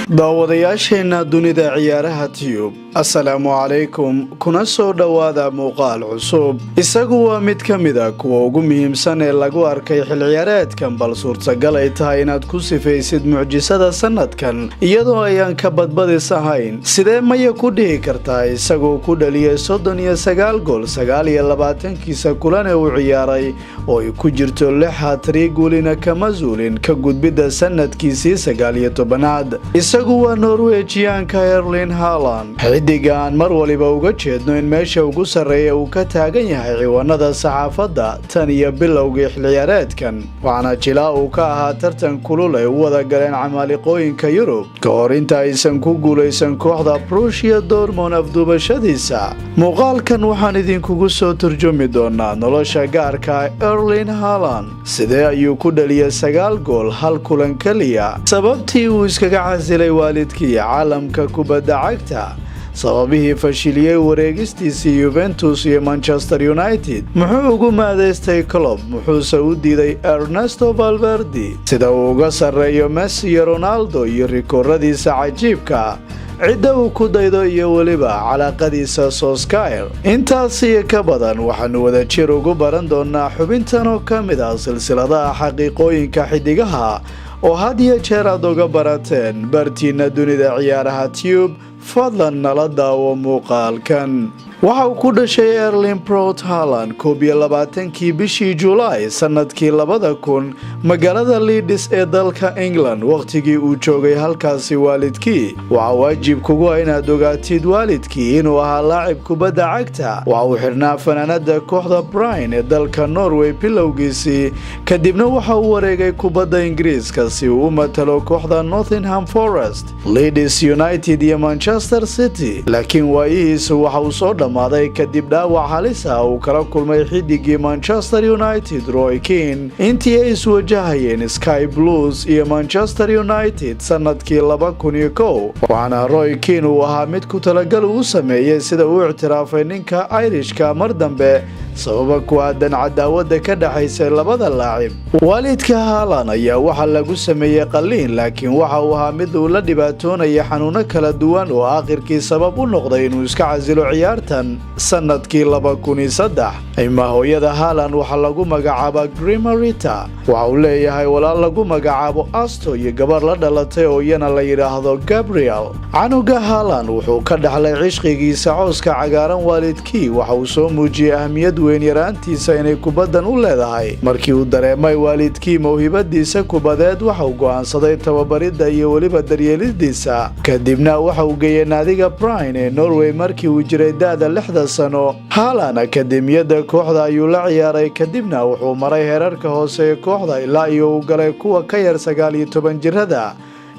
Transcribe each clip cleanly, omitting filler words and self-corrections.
Daawadayaasheenna Dunida Ciyaaraha Tube, assalaamu calaykum, kuna soo dhowaada muuqaal cusub. Isagu waa mid ka mid a kuwa ugu muhiimsan ee lagu arkay xil ciyaareedkan, bal suurtagal ay tahay inaad ku sifaysid mucjisada sanadkan iyadoo ayaan ka badbadis ahayn. Sidee maya ku dhihi kartaa isagoo ku dhaliyay 39 gool 29-kiisa kulan ee uu ciyaaray, oo ay ku jirto lix hat-trick, welina kama zuulin ka gudbidda sanadkiisii 19aad? Isagu waa Norwejiyaanka Erling Haaland, xidiga aan mar waliba uga jeedno in meesha ugu sarreeya uu ka taagan yahay ciwaanada saxaafadda tan iyo bilowgii xilciyaareedkan, waxaana jilaa uu ka ahaa tartan kulul ay u wada galeen camaaliqooyinka Yurub ka hor inta aysan ku guulaysan kooxda Borussia Dortmund afduubashadiisa. Muuqaalkan waxaan idinkugu soo turjumi doonaa nolosha gaarka Erling Haaland. Sidee ayuu ku dhaliyay 9 gool hal kulan keliya? Sababtii uu iskaga casilay waalidkii caalamka kubadda cagta? Sababihii fashiliyey wareegistiisii Juventus iyo Manchester United? Muxuu ugu maadeystay Klopp, muxuuse u diiday Ernesto Valverde? Sida uu uga sarreeyo Messi iyo Ronaldo iyo rikooradiisa cajiibka, cidda uu ku daydo iyo weliba calaaqadiisa Solskjaer. Intaas iyo ka badan waxaanu wadajir ugu baran doonaa xubintan oo ka mid ah silsiladaha xaqiiqooyinka xidigaha oo had iyo jeer aad uga barateen bartiina Dunida Ciyaaraha Tube. Fadlan nala daawo muuqaalkan. Waxa uu ku dhashay Erling Braut Haaland 21-kii bishii Julaay sanadkii 2000 magaalada Leeds ee dalka England. Wakhtigii uu joogay halkaasi waalidkii, waxaa waajib kugu ah inaad ogaatid waalidkii inuu ahaa laacib kubadda cagta. Waxa uu xidhnaa fanaanada kooxda Bryne ee dalka Norway bilowgiisii, kadibna waxa uu wareegay kubadda Ingiriiska si uu u matalo kooxda Nottingham Forest, Leeds United iyo Manchester City. Laakiin waayihiisu waxa uu soo dhammaaday kadib dhaawac halis ah uu kala kulmay xidigii Manchester United Roy Keane intii ay iswajahayeen Sky Blues iyo Manchester United sanadkii 2001. Waxaana Roy Keane uu ahaa mid ku talagal uu sameeyey, sida uu ictiraafay ninka Irishka mar dambe, sababa ku aadan cadaawada ka dhexaysa labada laacib. Waalidka Haaland ayaa waxaa lagu sameeyey qalliin, laakiin waxa uu ahaa mid uu la dhibaatoonaya xanuuno kala duwan oo aakhirkii sabab u noqday inuu iska casilo ciyaartan sanadkii 2003. Ima hooyada Haaland waxaa lagu magacaabaa Grimarita. Waxa uu leeyahay walaal lagu magacaabo Asto iyo gabar la dhalatay oo iyana la yidhaahdo Gabriel. Canuga Haaland wuxuu ka dhaxlay cishqigiisa cooska cagaaran waalidkii. Waxa uu soo muujiyey ahmiyad weyn yaraantiisa inay kubaddan u leedahay. Markii uu dareemay waalidkii mawhibadiisa kubadeed, waxa uu go'aansaday tababaridda iyo weliba daryeelidiisa. Kadibna waxa uu geeyey naadiga Bryne ee Norway markii uu jiray da'da 6da sano. Haaland akademiyadda kooxda ayuu la ciyaaray, kadibna wuxuu maray heerarka hoose ee kooxda ilaa iyo uu galay kuwa ka yar 19 jirada.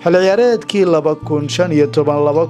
Xil ciyaareedkii 2015,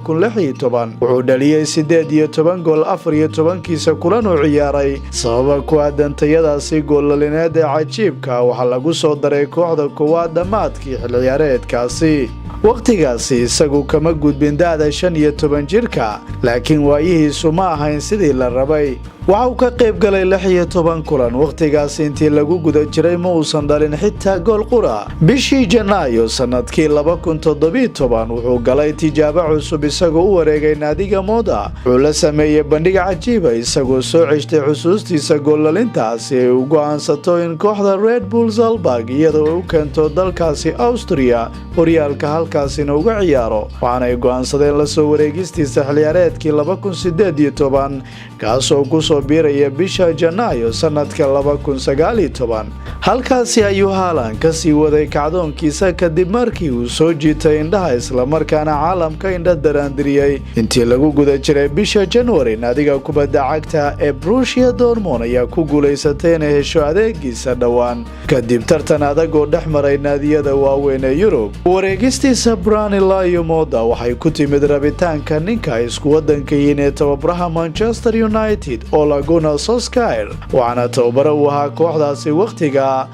2016 wuxuu dhaliyey 18 gool 14-kiisa kulan uu ciyaaray. Sababa ku aadan tayadaasi goollalineed ee cajiibka, waxaa lagu soo daray kooxda koowaad dhammaadkii xil ciyaareedkaasi. Wakhtigaasi isagu kama gudbin da'da 15 jirka, laakiin waayihiisu ma ahayn sidii la rabay. Waxa uu ka qayb galay 16 kulan. Wakhtigaasi intii lagu guda jiray ma uusan dhalin xitaa gool qura. Bishii Janaayo sanadkii 2017 wuxuu galay tijaabo cusub isagoo u wareegay naadiga Molde. Wuxuu la sameeyey bandhig cajiiba isagoo soo ceshtay xusuustiisa goollalintaasi ay u go'aansato in kooxda Red Bull Salzburg iyadoo u keento dalkaasi Austria, horyaalka halkaasina uga ciyaaro. Waxaanay go'aansadeen lasoo wareegistiisa xilciyaareedkii 2018, kaasoo kusoo biiraya bisha Janaayo sanadka 2019. Halkaasi ayuu Haaland kasii waday kacdoonkiisa kadib markii uu soo jiitay indhaha, islamarkaana caalamka indha daraandiriyey. Intii lagu guda jiray bisha Januari, naadiga kubadda cagta ee Borussia Dortmund ayaa ku guulaysatay inay hesho adeegiisa dhowaan kadib tartan adag oo dhex maray naadiyada waaweyn ee Yurub. Wareegistiisa Branila iyo Molde waxay ku timid rabitaanka ninka ay isku wadanka yihiin ee tababaraha Manchester United Ole Gunnar Solskjaer, waxaana tababaro uu ahaa kooxdaasi wakhtiga.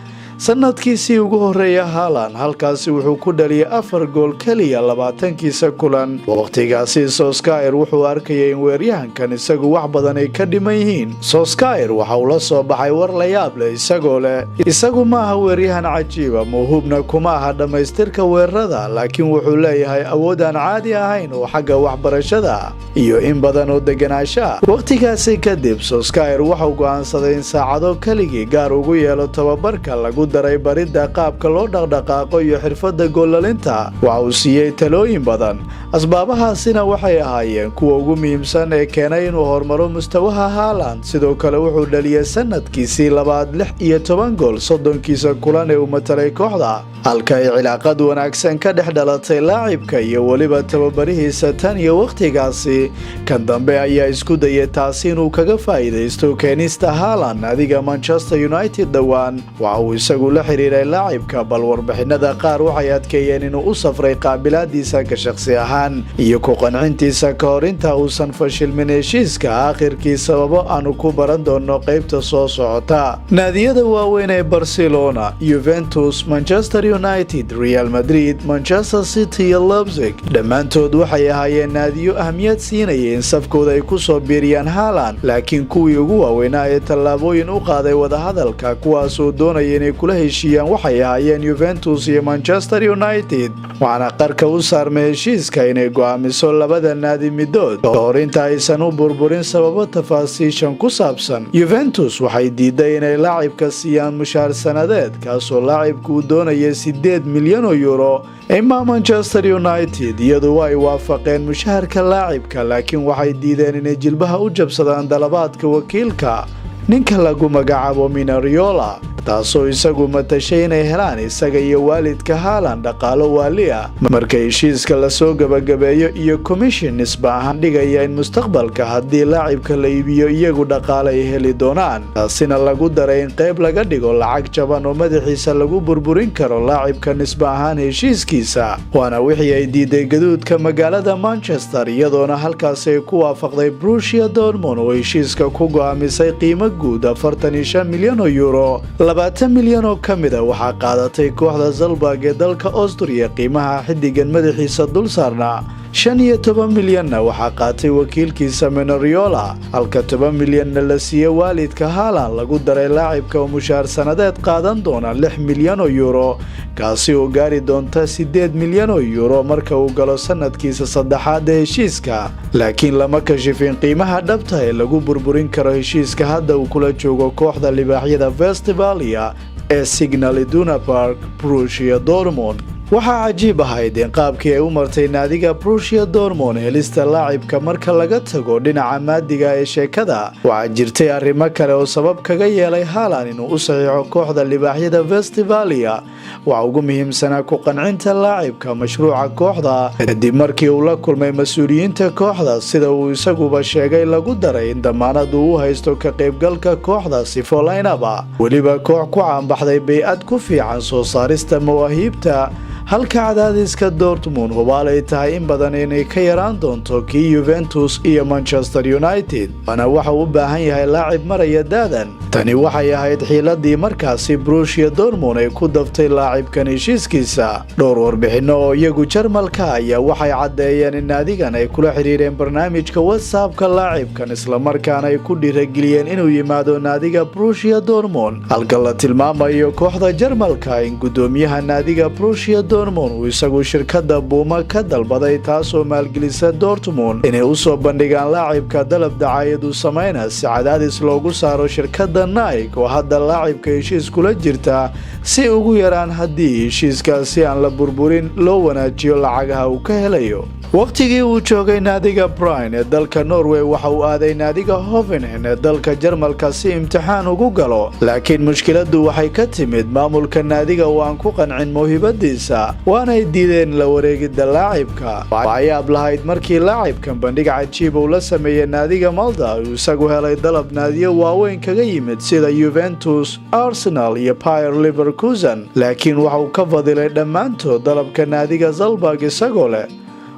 Sanadkiisii ugu horeeya Haaland halkaasi wuxuu ku dhaliyay 4 gool keliya 20-kiisa kulan. Waqtigaasi Solskjaer wuxuu arkayay in weeryahankan isagu wax badan ay ka dhiman yihiin. Solskjaer waxa uu la soo baxay war la yaab leh, isagoo leh: "Isagu ma aha weeryahan cajiiba, mawhuubna kuma aha dhammaystirka weerarada, laakiin wuxuu leeyahay awood aan caadi ahayn oo xagga waxbarashada iyo in badan oo deganaansha." Waqtigaasi kadib Solskjaer wuxuu go'aansaday in saacado keligii gaar ugu yeelo tababarka, lagu daray baridda qaabka loo dhaqdhaqaaqo iyo xirfadda goolalinta. Waxa uu siiyey talooyin badan. Asbaabahaasina waxay ahaayeen kuwa ugu muhiimsan ee keenay inuu horumaro mustawaha Haaland. Sidoo kale wuxuu dhaliyay sanadkiisii labaad 16 gool 30-kiisa kulan ee uu matalay kooxda, halka ay cilaaqad wanaagsan ka dhex dhalatay laacibka iyo weliba tababarihiisa. Tan iyo wakhtigaasi kan dambe ayaa isku dayay taasi inuu kaga faa'iidaysto keenista Haaland naadiga Manchester United. Dhowaan waxa uu isagu la xiriiray laacibka, bal warbixinada qaar waxay adkeeyeen inuu u safray qaabilaadiisa ka shaqsi ahaan iyo ku qancintiisa ka hor inta uusan fashilmin heshiiska aakhirkii, sababo aanu ku baran doono qeybta soo socota. Naadiyada waaweyn ee Barcelona, Juventus, Manchester United, Real Madrid, Manchester City iyo Leipzig dhammaantood waxay ahaayeen naadiyo ahmiyad siinaya in safkooda ay ku soo biiriyaan Haaland, laakiin kuwii ugu waaweynaa ee tallaabooyin u qaaday wadahadalka, kuwaasoo doonaya inay kula heshiiyaan, waxay ahaayeen Juventus iyo Manchester United. Waxaana qarka u saarmay heshiiska inay go'aamiso labada naadi midood kahor inta aysan u burburin sababo tafaasiishan ku saabsan. Juventus waxay diiday inay laacibka siiyaan mushaar sanadeed, kaasoo laacibku uu doonayay 8 milyan oo euro. Imaa Manchester United iyadu ay waafaqeen mushaharka laacibka, laakiin waxay diideen inay jilbaha u jabsadaan dalabaadka wakiilka, ninka lagu magacaabo Mino Raiola, taasoo isagu matashay inay helaan isaga iyo waalidka Haaland dhaqaalo waali ah marka heshiiska lasoo gebagabeeyo, iyo commission nisba ahaan dhigaya in mustaqbalka haddii laacibka la iibiyo iyagu dhaqaale ay heli doonaan. Taasina lagu daray in qayb laga dhigo lacag jaban oo madaxiisa lagu burburin karo laacibka nisba ahaan heshiiskiisa. Waana wixii ay diiday gaduudka magaalada Manchester, iyadoona halkaasi ay ku waafaqday Borussia Dortmund oo heshiiska ku go'aamisay qiimo guud 45 milyan oo euro. 20 milyan oo ka mid a waxaa qaadatay kooxda Salzburg ee dalka Austria, qiimaha xiddigan madaxiisa dul saarnaa. 15 milyanna waxaa qaatay wakiilkiisa Mino Raiola, halka 10 milyanna la siiyey waalidka Haaland. Lagu daray laacibka oo mushaar sanadeed qaadan doona 6 milyan oo euro, kaasi oo gaari doonta 8 milyan oo euro marka uu galo sanadkiisa saddexaad ee heshiiska. Laakiin lama kashifin qiimaha dhabta ee lagu burburin karo heshiiska hadda uu kula joogo kooxda libaaxyada Westfalia ee Signal Iduna Park, Borussia Dortmund. Waxaa cajiib ahayd in qaabkii ay u martay naadiga Borussia Dortmund helista laacibka. Marka laga tago dhinaca maadiga ee sheekada, waxaa jirtay arrimo kale oo sabab kaga yeelay Haaland inuu u saxiixo kooxda libaaxyada Westfalia. Waxaa ugu muhiimsanaa ku qancinta laacibka mashruuca kooxda kadib markii uu la kulmay mas-uuliyiinta kooxda. Sida uu isaguba sheegay, lagu daray in damaanad uu u haysto ka qaybgalka kooxda sifo laynaba, weliba koox ku caanbaxday bay-ad ku fiican soo saarista mawaahiibta, halka cadaadiska Dortmund hubaal ay tahay in badan inay ka yaraan doonto kii Juventus iyo Manchester United, waana waxa uu u baahan yahay laacib maraya daadan. Tani waxay ahayd xiiladii markaasi Borussia Dortmund ay ku daftay laacibkan heshiiskiisa. Dhowr warbixino oo iyagu Jarmalka ayaa waxay caddeeyeen in naadigan ay kula xiriireen barnaamijka WhatsAppka laacibkan, islamarkaana ay ku dhiirageliyeen inuu yimaado naadiga Borussia Dortmund, halka la tilmaamayo kooxda Jarmalka in guddoomiyaha naadiga Borussia Dortmund uu isagu shirkadda Puma ka dalbaday, taasoo maalgelisa Dortmund, inay usoo bandhigaan laacibka dalab dacaayad u sameyna si cadaadis loogu saaro shirkadda Nike oo hadda laacibka heshiis kula jirta, si ugu yaraan haddii heshiiskaasi aan la burburin loo wanaajiyo lacagaha uu ka helayo. Waqtigii uu joogay naadiga Bryne ee dalka Norway, waxa uu aaday naadiga Hoffenheim ee dalka Jarmalka si imtixaan ugu galo, laakiin mushkiladdu waxay ka timid maamulka naadiga oo aan ku qancin mawhibadiisa, waanay diideen la wareegidda laacibka. Waxaa yaab lahayd markii laacibkan bandhig cajiib uu la sameeyey naadiga Molde, uu isagu helay dalab naadiyo waaweyn kaga yimid sida Juventus, Arsenal iyo Bayer Leverkusen, laakiin waxa uu ka fadilay dhammaantood dalabka naadiga Salzburg, isagoo leh: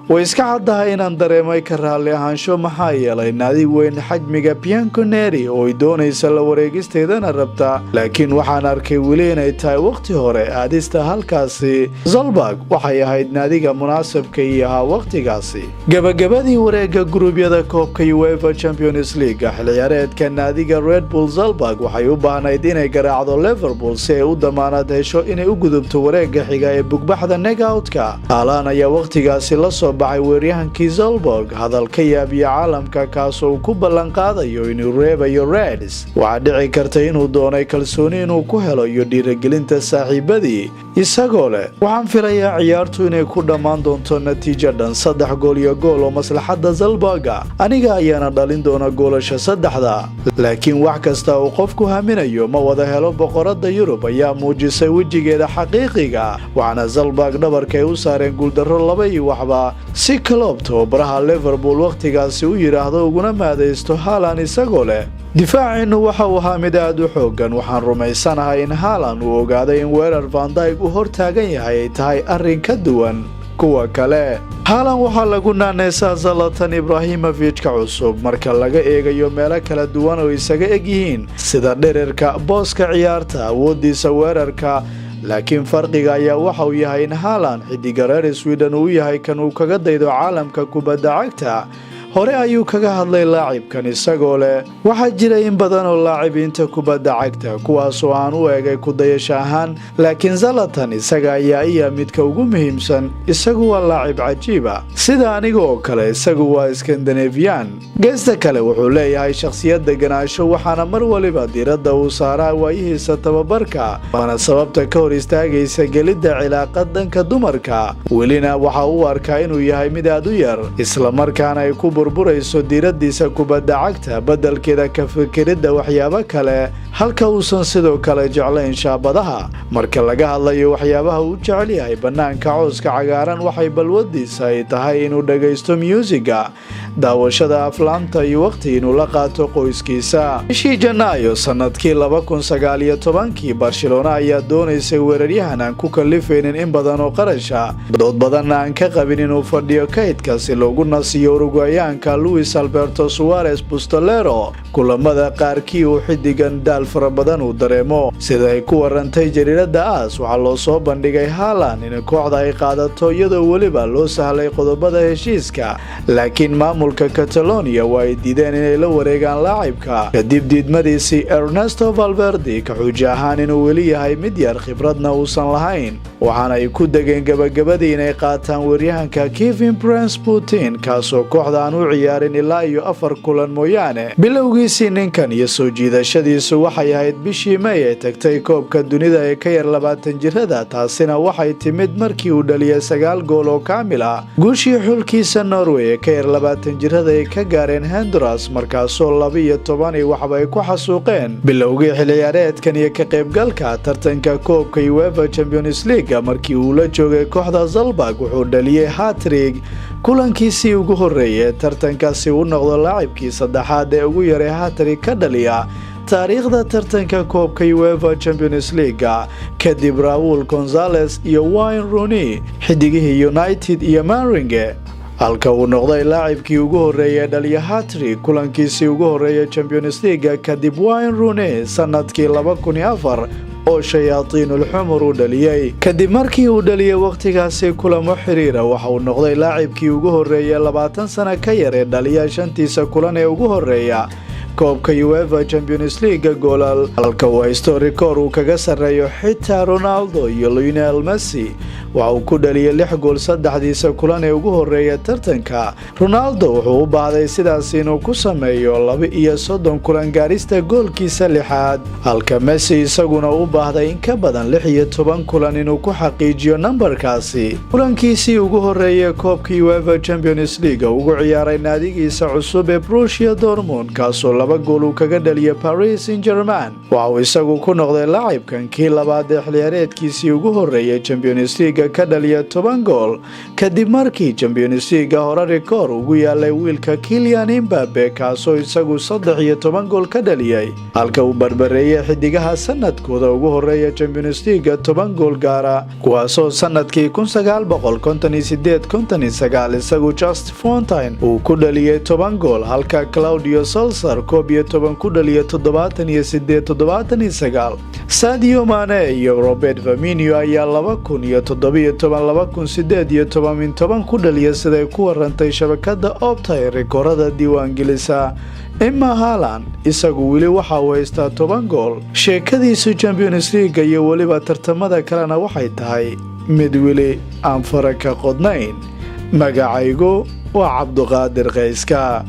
Way iska caddahay inaan dareemay ka raalli ahaansho, maxaa yeelay naadi weyn xajmiga Bianconeri oo ay doonaysa la wareegisteedana rabta, laakiin waxaan arkay weli inay tahay wakhti hore aadista halkaasi. Salzburg waxay ahayd naadiga munaasabka iyo ahaa wakhtigaasi. Gabagabadii wareega guruubyada koobka UEFA Champions League xilciyaareedka, naadiga Red Bull Salzburg waxay u baahnayd inay garaacdo Liverpool si ay u damaanad hesho inay u gudubto wareega xiga ee bugbaxda knockout-ka. Haaland ayaa wakhtigaasi la soo baxay weeryahankii Salzburg hadal ka yaabiya caalamka, kaasoo uu ku ballanqaadayo inuu reebayo Reds. Waxaa dhici karta inuu doonay kalsooni inuu ku helo iyo dhiirigelinta saaxiibadii, isagoo leh: "Waxaan filayaa ciyaartu inay ku dhammaan doonto natiijo dhan 3 gool iyo gool oo maslaxadda Salzburga. Aniga ayaana dhalin doona goolasha saddexda." Laakiin wax kasta uu qofku haminayo ma wada helo. Boqorada Yurub ayaa muujisay wejigeeda xaqiiqiga, waxaana Salzburg dhabarka ay u saareen guuldarro 2-0, si Klopp, tababaraha Liverpool wakhtigaasi, u yidhaahdo uguna maadaysto Haaland, isagoo leh: "Difaaciinnu waxa uu ahaa mid aad u xoogan. Waxaan rumaysanahay in Haaland uu ogaaday in weerar Van Dijk uu hor taagan yahay ay tahay arrin ka duwan kuwa kale." Haaland waxaa lagu naaneysaa Zlatan Ibrahimovich-ka cusub, marka laga eegayo meelo kala duwan oo isaga eg yihiin, sida dhererka, booska ciyaarta, awoodiisa weerarka. Laakiin farqiga ayaa waxa uu yahay in Haaland, xidiga reer Sweden, uu yahay kan uu kaga daydo caalamka kubadda cagta. Hore ayuu kaga hadlay laacibkan, isagoo leh: "Waxaa jira in badan oo laacibiinta kubadda cagta kuwaasoo aan u eegay kudayasho ahaan, laakiin Zlatan isaga ayaa iya midka ugu muhiimsan. Isagu waa laacib cajiiba sida aniga oo kale. Isagu waa Skandinavian. Geesta kale wuxuu leeyahay shakhsiyad deganaansho, waxaana mar waliba diiradda uu saaraa waayihiisa tababarka, waana sababta ka hor istaagaysa gelidda cilaaqad dhanka dumarka. Welina waxa uu arkaa inuu yahay mid aad u yar, islamarkaana ay ku burburayso diiraddiisa kubadda cagta beddelkeeda ka fikiridda waxyaabo kale, halka uusan sidoo kale jeclayn shaabadaha. Marka laga hadlayo waxyaabaha uu jecel yahay bannaanka cooska cagaaran, waxay balwadiisa ay tahay inuu dhagaysto myuusiga, daawashada aflaamta iyo waqti inuu la qaato qoyskiisa." Bishii Janaayo sanadkii 2019-kii, Barcelona ayaa doonaysay weeraryahan aan ku kalifaynin in badan oo qarasha, dood badanna aan ka qabin inuu fadhiyo kaydka, si loogu nasiyo Uruguayaanka Luis Alberto Suarez Pistolero kulamada qaarkii uu xidigan daal fara badan uu dareemo. Sida ay ku warantay jariirada AS, waxaa loo soo bandhigay Haaland in kooxda ay qaadato, iyadoo weliba loo sahlay qodobada heshiiska, laakiin maamulka Catalonia waa ay diideen inay la wareegaan laacibka, kadib diidmadiisii Ernesto Valverde ka xuji ahaan inuu weli yahay mid yar, khibradna uusan lahayn. Waxaana ay ku degeen gabagabadii inay qaataan weeryahanka Kevin Prince Boateng, kaasoo kooxda aan u ciyaarin ilaa iyo afar kulan mooyaane. Bilowgiisii ninkan iyo soo jiidashadiisu waxay ahayd bishii May ee tagtay koobka dunida ee ka yar 20 jirada. Taasina waxay timid markii uu dhaliyay sagaal gool oo kaamil ah guushii xulkiisa Norway ee ka yar 20 jirada ay ka gaareen Honduras, markaasoo 12-0 ay ku xasuuqeen. Bilowgii xilciyaareedkan iyo ka qaybgalka tartanka koobka UEFA Champions League, markii uu la joogay kooxda Salzburg, wuxuu dhaliyay hat-trick kulankiisii ugu horreeyay tartankaasi, u noqdo laacibkii saddexaad ee ugu yaray hat-trick ka dhaliya taariikhda tartanka koobka UEFA Champions League, kadib Raul Gonzales iyo Wayne Rooney, xidigihii United iyo Merengue, halka uu noqday laacibkii ugu horreeyay dhaliya hat-trick kulankiisii ugu horreeyay Champions League, kadib Wayne Rooney sanadkii 2004 oo Shayaatiinul Xumur uu dhaliyey. Kadib markii uu dhaliyey wakhtigaasi kulamo xiriira, waxa uu noqday laacibkii ugu horreeyay 20 sano ka yar ee dhaliya shantiisa kulan ee ugu horreeya koobka UEFA Champions League goolal, halka uu haysto rikoor uu kaga sarreeyo xitaa Ronaldo iyo Lionel Messi. Waxa uu ku dhaliyay lix gool saddexdiisa kulan ee ugu horreeya tartanka. Ronaldo wuxuu u baahday sidaas inuu ku sameeyo 32 kulan gaarista goolkiisa lixaad, halka Messi isaguna u baahday in ka badan 16 kulan inuu ku xaqiijiyo nambarkaasi. Kulankiisii ugu horreeyay koobka UEFA Champions League ugu ciyaaray naadigiisa cusub ee Borussia Dortmund, kaasoo laba gool uu kaga dhaliyay Paris Saint Germain, waxa uu isagu ku noqday laacibkan kii labaad ee xilciyaareedkiisii ugu horreeyay Champions League. League ka dhaliya 10 gool, kadib markii Champions League hore rikoor ugu yaalay wiilka Kylian Mbappe, kaasoo isagu 13 gool ka dhaliyay, halka uu barbareeyay xidigaha sanadkooda ugu horeeya Champions League 10 gool gaara, kuwaasoo sanadkii 1958-59 isagu Just Fontaine uu ku dhaliyay 10 gool, halka Claudio Sulzer 11 ku dhaliyay 78-79. Sadio Mane iyo Robert Firmino ayaa 2017, 2018 min 10 ku dhaliya, siday ku warantay shabakada Opta ee rikoorada diiwaangelisa. Emma Haaland isagu weli waxa uu haystaa 10 gool. Sheekadiisu Champions League iyo weliba tartamada kalena waxay tahay mid weli aan fara ka qodnayn. Magacaygu waa Cabduqaadir Kayska.